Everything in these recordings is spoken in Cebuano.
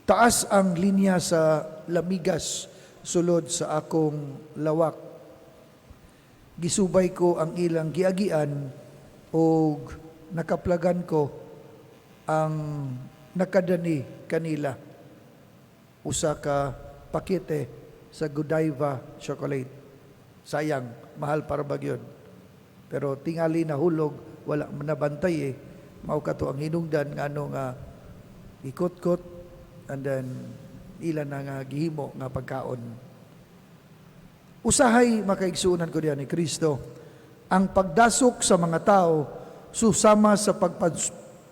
Taas ang linya sa lamigas sulod sa akong lawak. Gisubay ko ang ilang giagian ug nakaplagan ko ang nakadani kanila, usa ka pakete sa Godiva chocolate. Sayang, mahal para ba gyud. Pero tingali nahulog, wala man nabantay eh. Mao kato ang hinungdan nga ano nga ikot-kot and then ila na nga gihimo nga pagkaon. Usahay, makaigsuonan ko diha ni Kristo, ang pagdasok sa mga tao susama sa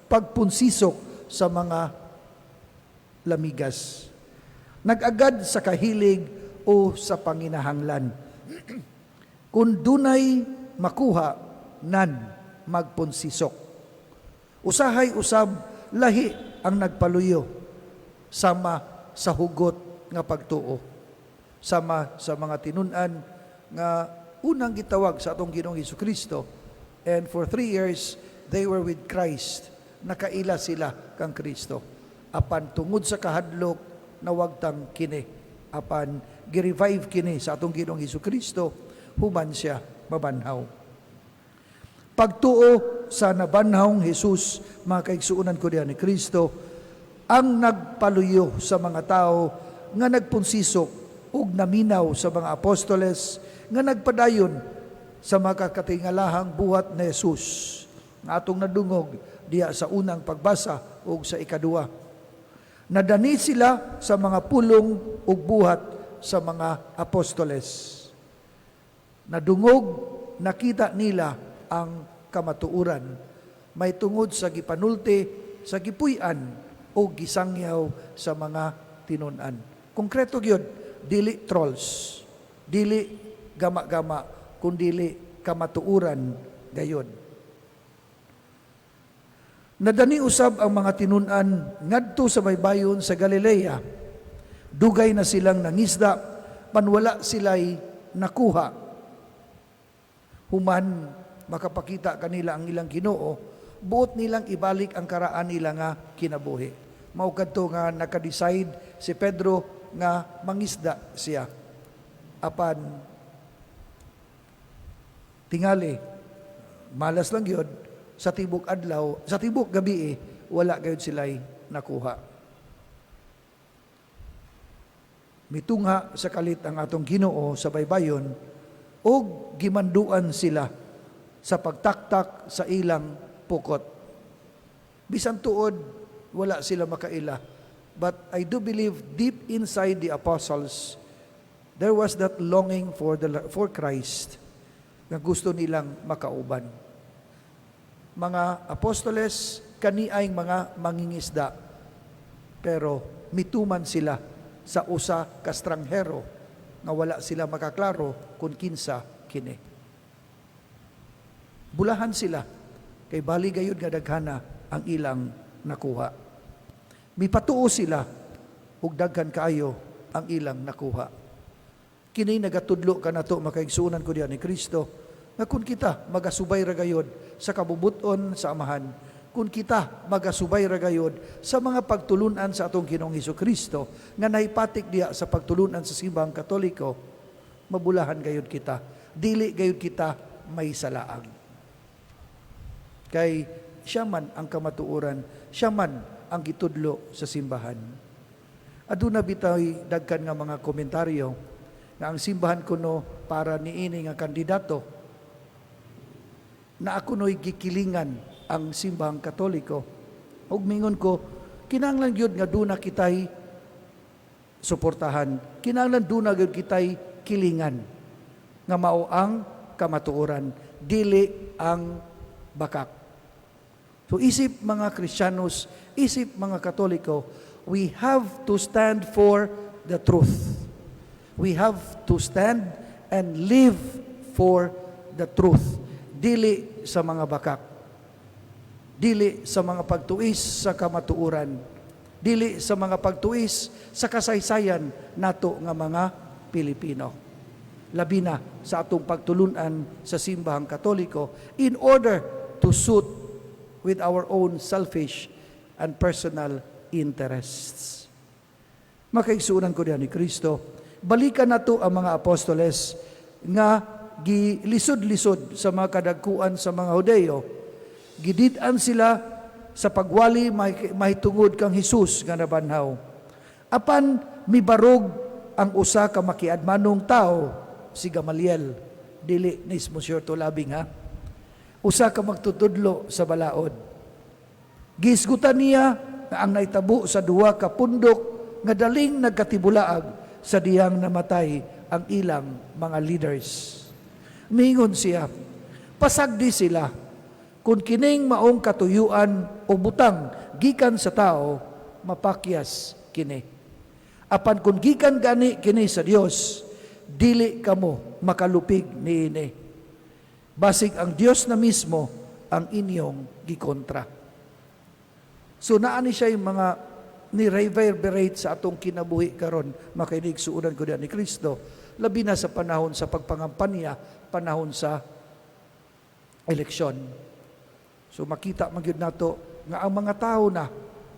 pagpunsisok sa mga lamigas. Nag-agad sa kahilig o sa panginahanglan. Kung dunay makuha, nan magpunsisok. Usahay usab lahi ang nagpaluyo sama sa hugot nga pagtuo, sama sa mga tinun-an nga unang gitawag sa atong Ginoong Hesus Kristo, and for 3 years they were with Christ. Nakaila sila kang Kristo, apan tungod sa kahadlok nawagtang kini, apan gi-revive kini sa atong Ginoong Hesus Kristo human siya mabanhaw. Pagtuo sa nabanhawng Jesus, mga kaigsuonan ko diha ni Kristo, ang nagpaluyo sa mga tao nga nagpunsisok ug naminaw sa mga apostoles nga nagpadayon sa mga katingalahang buhat ni Jesus nga atong nadungog diha sa unang pagbasa ug sa ikaduha. Nadani sila sa mga pulong ug buhat sa mga apostoles. Nadungog, nakita nila ang kamatuoran may tungod sa gipanulti, sa gipuy-an o gisangyaw sa mga tinun-an. Konkreto gyud, dili trolls, dili gama-gama, kundili kamatuoran gayon. Nadani usab ang mga tinun-an ngadto sa baybayon sa Galilea. Dugay na silang nangisda, panwala sila'y nakuha. Human makapakita kanila ang ilang Ginoo, buot nilang ibalik ang karaan nila nga kinabuhi. Mao kadto nga naka-decide si Pedro nga mangisda siya. Apan tingali malas lang yun sa tibok adlaw, sa tibok gabi eh, wala gayud sila'y nakuha. Mitungha sa kalit ang atong Ginoo sa baybayon ug gimanduan sila sa pagtaktak sa ilang pukot. Bisan tuod wala sila makaila. But I do believe deep inside the apostles there was that longing for Christ nga gusto nilang makauban. Mga apostoles kaniay mga mangingisda, pero mituman sila sa usa ka stranghero nga wala sila makaklaro kung kinsa kini. Bulahan sila kay bali gayud nga daghana ang ilang nakuha. Mipatuo sila ug daghan kaayo ang ilang nakuha. Kini nagatudlo kanato, makaigsuonan ko diha ni Kristo, nga kung kita magasubay ra gayod sa kabubuton sa Amahan, kung kita magasubay ra gayod sa mga pagtulunan sa atong Ginoong Kristo nga naipatik diha sa pagtulunan sa Simbahang Katoliko, mabulahan gayod kita. Dili gayod kita may salaag. Kay siya man ang kamatuoran, siya man ang gitudlo sa simbahan. Aduna bitay daghan nga mga komentaryo nga ang simbahan kuno para niini nga kandidato, na ako no'y gikilingan ang Simbahang Katoliko. Ug mingon ko, kinahanglan gyud nga duna kitay suportahan. Kinahanglan duna gyud kitay kilingan nga mao ang kamatuoran, dili ang bakak. So isip mga Kristiyanos, isip mga Katoliko, we have to stand for the truth. We have to stand and live for the truth. Dili sa mga bakak. Dili sa mga pagtuis sa kamatuoran. Dili sa mga pagtuis sa kasaysayan nato nga mga Pilipino. Labi na sa atong pagtulunan sa Simbahang Katoliko in order to suit with our own selfish and personal interests. Makaigsuonan ko diha ni Kristo, balikan nato ang mga apostoles nga gilisod-lisod sa mga kadagkuan sa mga Hudeyo. Gidid-an sila sa pagwali mahitungod kang Hesus nga nabanhaw. Apan mibarog ang usa ka makiadmanong tao, si Gamaliel, dili ni Monsieur Tulabing ha. Usa ka magtutudlo sa balaod. Gihisgutan niya nga ang naitabo sa duha ka pundok nga daling nagkatibulaag sa dihang namatay ang ilang mga leaders. Mingon siya, pasagdi sila kung kining maong katuyuan o butang gikan sa tao, mapakyas kini. Apan kung gikan gani kini sa Dios, dili kamo makalupig niini. Basig ang Dios na mismo ang inyong gikontra. So naa ni siya yung mga ni reverberate sa atong kinabuhi karon, makaigsuonan ko diha ni Kristo, labi na sa panahon sa pagpangampanya, panahon sa eleksyon. So makita man gyud nato nga ang mga tao na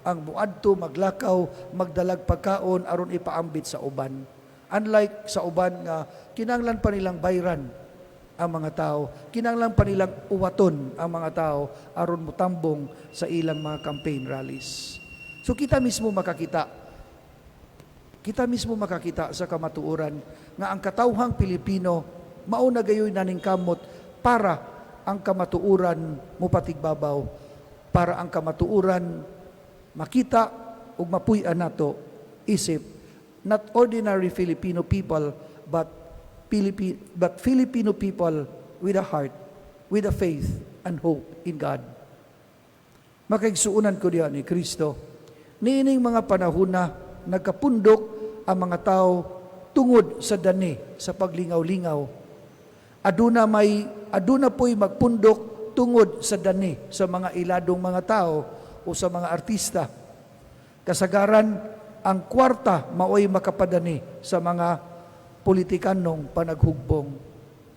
ang muadto, maglakaw, magdalag pagkaon aron ipaambit sa uban. Unlike sa uban nga kinahanglan pa nilang bayran ang mga tao, kinahanglan pa nilang uwaton ang mga tao aron mutambong sa ilang mga campaign rallies. So kita mismo makakita. Kita mismo makakita sa kamatuoran nga ang katawhang Pilipino mao na gayoy naningkamot para ang kamatuoran mopatigbabaw, para ang kamatuoran makita ug mapuy-an nato isip not ordinary Filipino people but Filipino people with a heart, with a faith and hope in God. Makaigsuonan ko diha ni Kristo, niining mga panahon na nagkapundok ang mga tao tungod sa dani sa paglingaw-lingaw. Aduna po'y magpundok tungod sa dani sa mga iladong mga tao o sa mga artista. Kasagaran, ang kwarta maoy makapadani sa mga politikanong panaghugbong.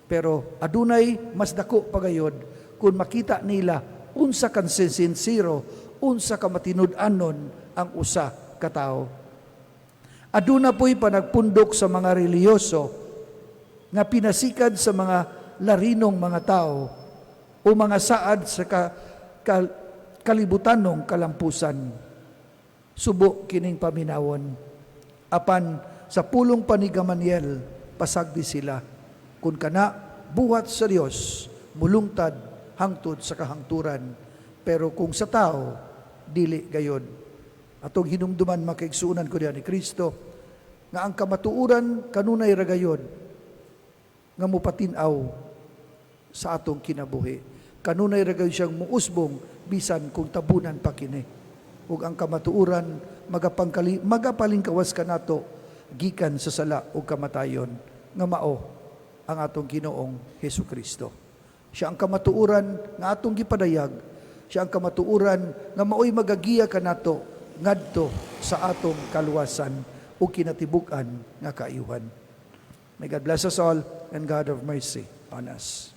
Pero adunay mas dako pagayod kung makita nila unsa kan sinsero, unsa ka matinud-anon ang usa ka tawo. Aduna po'y panagpundok sa mga relihiyoso nga pinasikad sa mga larinong mga tao o mga saad sa kalibutanong kalampusan. Subo kining paminawon. Apan sa pulong pa ni Gamaliel, pasagdi sila. Kung kana buhat sa Dios, mulungtad hangtod sa kahangturan. Pero kung sa tao, dili gayon. Atong hinumduman, makaigsuonan ko diha ni Kristo, nga ang kamatuoran kanunay ra gayon nga mupatin-aw sa atong kinabuhi. Kanunay ra gayon siyang muusbong bisan kung tabunan pa kini. Ug ang kamatuoran magapalingkawas kanato gikan sa sala ug kamatayon nga mao ang atong Ginoong Hesus Kristo. Siya ang kamatuoran nga atong gipadayag. Siya ang kamatuoran nga maoy magagiya kanato ngadto sa atong kaluwasan ug kinatibuk-an nga kaayuhan. May God bless us all and God have mercy on us.